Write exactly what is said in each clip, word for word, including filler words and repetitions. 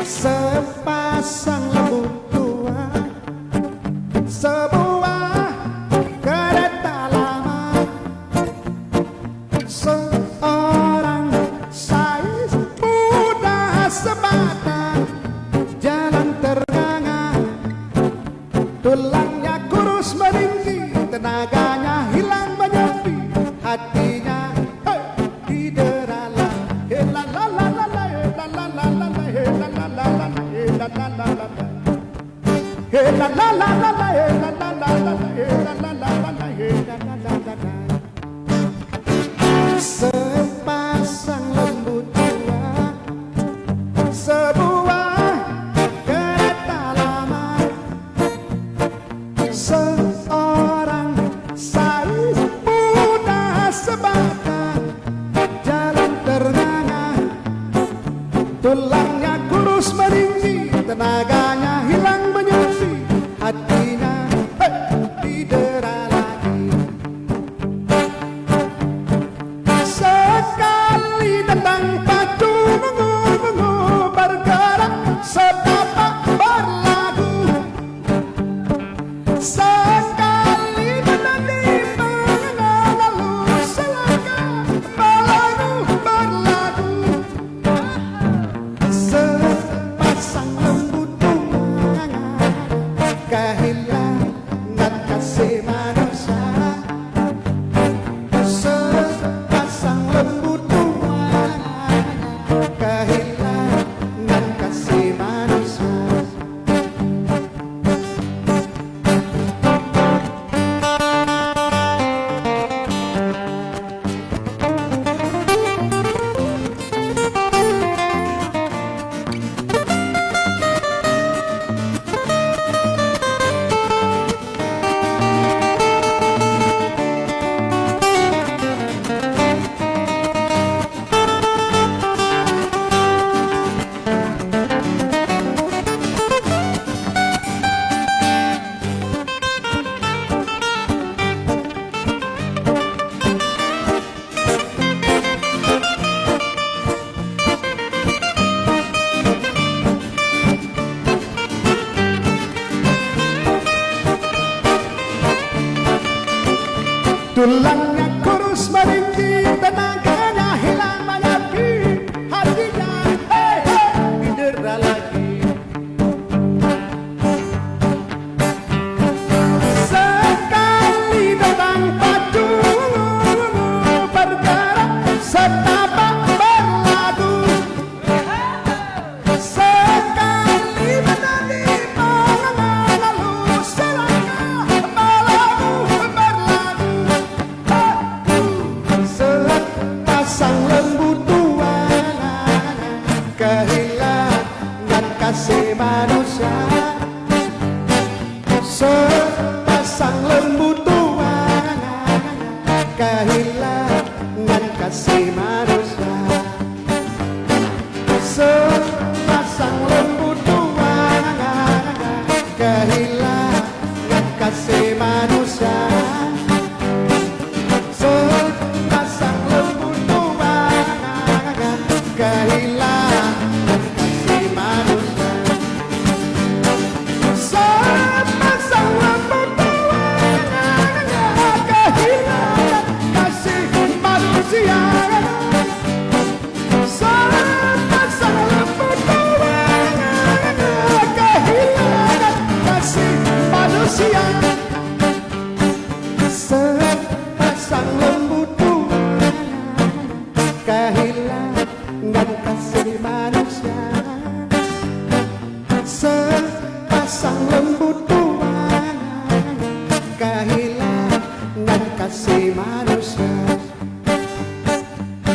Sepasang lembu tua, sebuah kereta lama, seorang gadis muda sebatang, jalan ternganga. Tulangnya kurus meringgi, tenaganya hilang menyepi, hatinya, hei, didera lah. Hei la la la la la, hei la la la la la, hei la la la la la, hei la la la la la. Hei la la la la la, hei la la la la la, hei la la la la la, hei la la la la la. Sepasang lembu tua, sebuah kereta lama, seorang gadis muda sebatang, jalan ternganga. Tulangnya kurus meringgi, tenaganya hilang menyepi, hatinya, hei, didera lagi. Sekali datang patung, mengu-mengu bergerak, setapak berlagu. Sekali menadi, mengenang, lalu selangkah, berlagu, berlagu. Sepasang lembu tua, kehilangan kasih manusia. Sepasang lembu tua, kehilangan kasih manusia. Tulangnya kurus meringgi, tenaganya hilang menyepi, hatinya, hei, hei, didera lagi. Sekali datang patung, bergerak setapak berlagu. Sekali menadi, mengenang, lalu selangkah, berlagu, berlagu. Sepasang lembu tua, kehilangan kasih manusia. Sepasang lembu tua, kehilangan kasih manusia. Sepasang lembu tua, kehilangan kasih manusia. Sepasang lembu tua, kehilangan kasih manusia. Sepasang lembu tua, kehilangan kasih manusia. Sepasang lembu tua, kehilangan kasih manusia. Sepasang lembu tua, kehilangan kasih manusia. Sepasang lembu tua, kehilangan kasih manusia.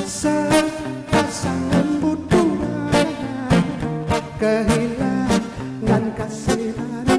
Sepasang lembu tua, kehilangan kasih manusia.